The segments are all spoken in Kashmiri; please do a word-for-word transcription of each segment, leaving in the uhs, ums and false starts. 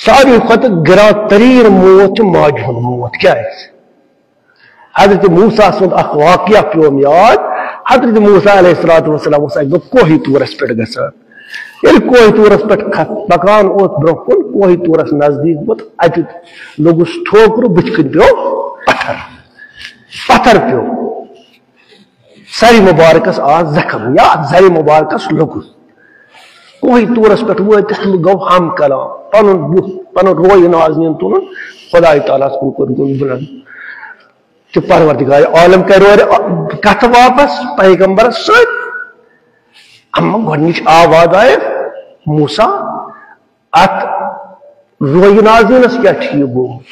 ساروی کھۄتہٕ گران تریٖن موت چھُ ماجہِ ہُنٛد موت۔ کیٛازِ؟ حضرت موسیٰ سُنٛد اکھ واقعہ پیوم یاد۔ حضرت موسیٰ علیہ الصلوۃ والسلام اوس اکہِ دۄہ کوہی طورس پٮ۪ٹھ گژھان۔ ییٚلہِ کوہی طورس پٮ۪ٹھ کھس-، پکان اوس برونٛہہ کُن، کوہی طورس نزدیٖک ووت، اتہِ لوٚگُس ٹھوکرٕ، بٕتھِ کِنۍ پیوٚو پتھر۔ پتھر پیوٚو۔ سرِ مبارکس آو زخم یا زرِ مبارکس لوٚگُس۔ کوہی طورس پٮ۪ٹھ وٲتِتھ گوٚو ہم کلام، پنُن بُتھ، پنُن رویہِ نازنیٖن تُلُن، خدایہِ تعالیٰ ہس کُن کوٚر بُلند۔ تہٕ پروردگار عالم کرِ اورٕ کتھ واپس پیغمبرس سۭتۍ۔ اما گۄڈنِچ آواز آیہِ، موسیٰ، اتھ رویہِ نازنیٖنس کیٛاہ چھُ یہِ گوٚمُت؟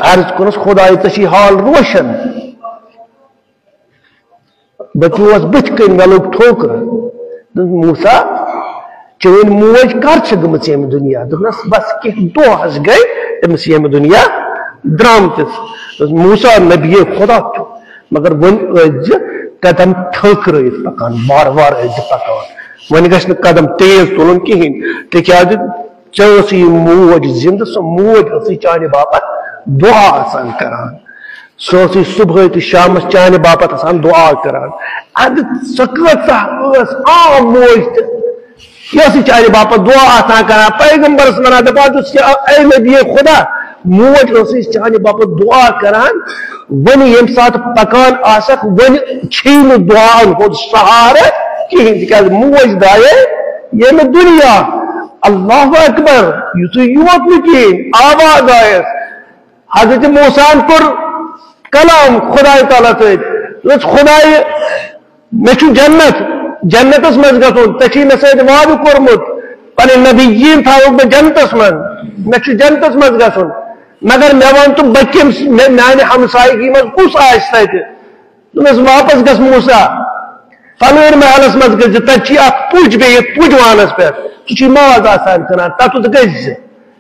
عرض کوٚرُس، خدایہِ، ژےٚ چھُے حال روشن۔ بہٕ پیوس بٕتھِ کَنۍ، مےٚ لوٚگ ٹھوکرٕ۔ دوٚپُن، موسیٰ، چٲنۍ موج کر چھِ گٔمٕژ ییٚمہِ دُنیا؟ دوٚپنس، بس کینٛہہ دۄہ حظ گٔے أمِس ییٚمہِ دُنیا درٛامتِس۔ دوٚپُس، موسیٰ نبی خدا چھُ، مگر وۄنۍ ٲسۍ زِ قدم تھٔکرٲیِتھ پکان، وارٕ وارٕ ٲسۍ زِ پکان۔ وۄنۍ گژھِ نہٕ قدم تیز تُلُن کِہیٖنۍ، تِکیازِ ژےٚ ٲسٕے یہِ موج زِندٕ، سۄ موج ٲسٕے چانہِ باپتھ دُعا آسان کران۔ سۄ ٲسٕے صبحٲے تہٕ شامس چانہِ باپتھ آسان دُعا کران۔ ادٕ سۄ کۭژاہ ٲس عام موج تہٕ یہِ ٲسٕے چانہِ باپتھ دُعا آسان کران۔ پیغمبرس ونان، دپان چھُس، "اے نبی خدا، موج ٲسٕے چانہِ باپتھ دُعا کران، وۄنۍ ییٚمہِ ساتہٕ پکان آسکھ، وۄنۍ چھُے نہٕ دُعاہن ہُنٛد سہارٕ کِہیٖنۍ، تِکیازِ موج درٛایے ییٚمہِ دُنیا۔" اللہ اکبر، یُتُے یوت نہٕ کِہیٖنۍ، آواز آیس۔ حضرت موسیٰ ہن کوٚر کلام خدایہِ تعالیٰ سۭتۍ۔ دوٚپُس، خدایہِ، مےٚ چھُ جنت، جنتس منٛز گژھُن، ژےٚ چھُے مےٚ سۭتۍ وعدٕ کوٚرمُت، پنٕنۍ نبیٖن تھاوکھ بہٕ جنتس منٛز، مےٚ چھُ جنتس منٛز گژھُن، مگر مےٚ وَن ژٕ، بہٕ کٔمِس، مےٚ، میانہِ ہمسایگی منٛز کُس آسہِ تتہِ؟ دوٚپنس، واپس گژھ موسیٰ، فلٲنۍ محلس منٛز گٔژھۍ زِ، تتہِ چھِ اکھ پُج، بیٚیہِ پُج وانس پٮ۪ٹھ، سُہ چھُ ماز آسان کٕنان، تتُتھ گٔژھۍ زِ،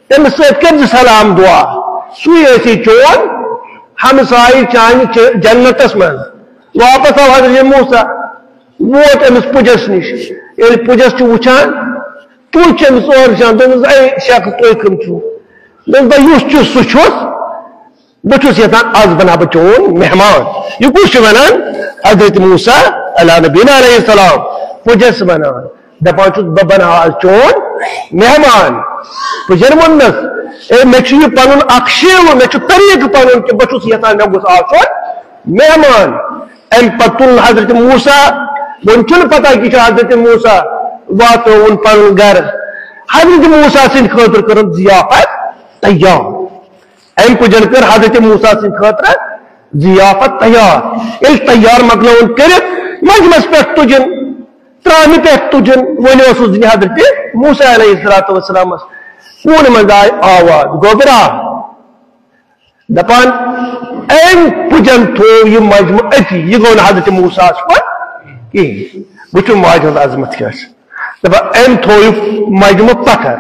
تٔمِس سۭتۍ کٔرۍ زِ سلام دُعا، سُے ٲسی چون ہمسایہِ چانہِ چ-، جنتس منٛز۔ واپس آو حضرت موسیٰ، ووت أمِس پُجس نِش۔ ییٚلہِ پُجس چھُ وٕچھان، پُج چھُ أمِس اورٕ وٕچھان، دوٚپنس، "اے شخص، تُہۍ کٕم چھِو؟" دوٚپُن، "بہٕ یُس چھُس، سُہ چھُس۔ بہٕ چھُس یژھان، از بناو بہٕ چون مہمان۔" یہِ کُس چھُ ونان؟ حضرت موسیٰ علیٰ نبینا علیہ السلام پُجس ونان۔ دپان چھُس، "بہٕ بناو از چون مہمان۔" پُجن ووٚننس، "اے، مےٚ چھُ یہِ پنُن اکھ شیوٕ، مےٚ چھُ طریٖقہٕ پنُن کہِ بہٕ چھُس یژھان مےٚ گوٚژھ آسُن مہمان۔" امہِ پتہٕ تُل حضرت موسیٰ، وۄنۍ چھُنہٕ پتہ کہِ چھُ حضرت موسیٰ واتنووُن پنُن گرٕ۔ حضرت موسیٰ سٕنٛدِ خٲطرٕ کٔرٕن ضیافت تیار۔ امہِ پُجن کٔر حضرت موسیٰ سٕنٛدِ خٲطرٕ ضیافت تیار۔ ییٚلہِ تیار مۄکلٲوٕن کٔرِتھ، مجمس پٮ۪ٹھ تُجن، ترامہِ پٮ۪ٹھ تُجن، وۄنۍ اوسُس دِنہِ حضرت موسیٰ علیہ الصلوۃ والسلامس کوٗنہٕ منٛز آیہِ آواز، "گوٚبرا"۔ دپان، أمۍ پُجن تھوو یہِ مجمہٕ أتی، یہِ گوٚو نہٕ حضرت موسیٰ ہس پتہٕ کِہیٖنۍ۔ وٕچھِو ماجہِ ہٕنٛز عظمت کیٛاہ چھِ۔ دپان، أمۍ تھوو یہِ مجمہٕ پتھر۔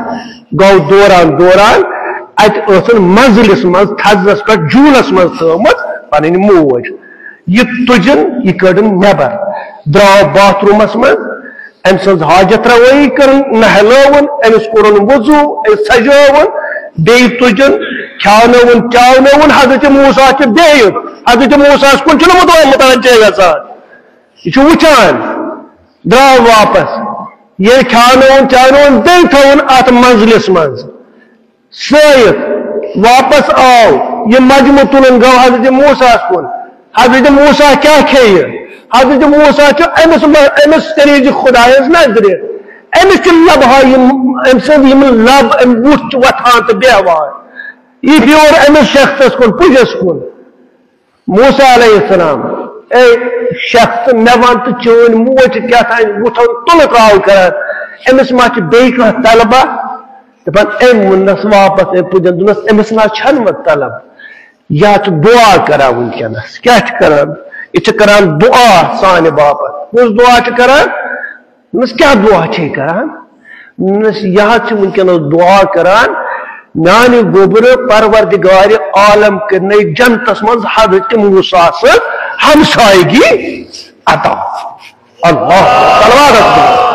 گوٚو دوران دوران، اتہِ ٲسٕن منزلِس منٛز، تھزرس پٮ۪ٹھ جوٗلس منٛز تھٲومٕژ پنٕنۍ موج۔ یہِ تُجِن، یہِ کٔڈٕن نٮ۪بر، درٛاو باتھ روٗمس منٛز، أمۍ سٕنٛز حاجت روٲیی کٔرٕن، نہلٲوٕن، أمِس کوٚرُن وضوٗ، أمِس سجٲوٕن، بیٚیہِ تُجُن، کھیٛاونٲوُن، چاونٲوُن۔ حضرت موسیٰ چھُ بیٚیہِ، حضرت موسیٰ ہَس کُن چھُنہٕ مُتوَ-، مُتوجہ گژھان۔ یہِ چھُ وٕچھان، درٛاو واپس۔ ییٚلہِ کھیٛاونٲوُن، چاونٲوُن، بیٚیہِ تھٲوُن اَتھ منزلِس منٛز۔ سٲیِتھ واپس آو، یہِ مجمہٕ تُلُن گوٚو حضرت موسیٰ ہَس کُن۔ حضرت موسیٰ کیٛاہ کھیٚیہِ؟ حضرت موسیٰ چھُ أمِس مہ-، أمِس کٔرِو زِ خدایَس نظرِ۔ أمِس چھِ لبہٕ ہا یِم، أمۍ سٕنٛدۍ یِم لب، أمۍ وُٹھ چھِ وۄتھان تہٕ بیٚہوان۔ یہِ بیوٗر أمِس شخصس کُن، پُجس کُن۔ موسیٰ علیہ السلام، اے شخص، مےٚ وَن تہٕ، چٲنۍ موج چھِ کیٛاہ تام وُٹھن تُلہٕ ترٛاو کران، أمِس ما چھِ بیٚیہِ کانٛہہ طلبہ؟ دَپان، أمۍ ووٚننَس واپس، أمۍ پُجن دوٚپنَس، أمِس نہ حظ چھَنہٕ وۄنۍ طلب، یہِ حظ چھُ دُعا کران وٕنکیٚنَس۔ کیٛاہ چھُ کران؟ یہِ چھُ کران دُعا سانہِ باپتھ۔ کُس دُعا چھُ کران؟ دوٚپنَس، کیٛاہ دُعا چھے کران؟ دوٚپنَس، یہِ حظ چھِ وٕنکیٚنَس دُعا کران، میانہِ گوٚبرٕ، پروردگارِ عالم کٔرنَے جنتَس منٛز حضرت موسیٰ سٕنٛز ہمسایگی عطا۔ اللہ، صلوات حضرت۔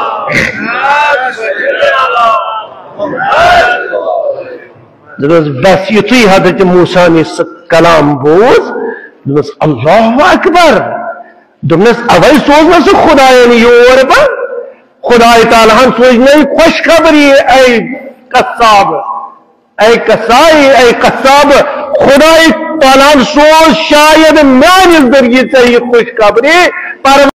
دوٚپنَس، بس یُتھُے حضرت موسیٰ نِش سُہ کلام بوٗز، دوٚپنَس، اللہ اکبر۔ دوٚپنَس، اوے سوز نہ سُہ خدایَن یور بہٕ۔ خدای تعالیٰ ہن سوز نَے خوشخبری، A Kasab, A Qasai, A قصاب۔ خدای تعالیٰ ہن سوز شاید میانہِ ذٔریعہٕ ژےٚ یہِ خوشخبری، پر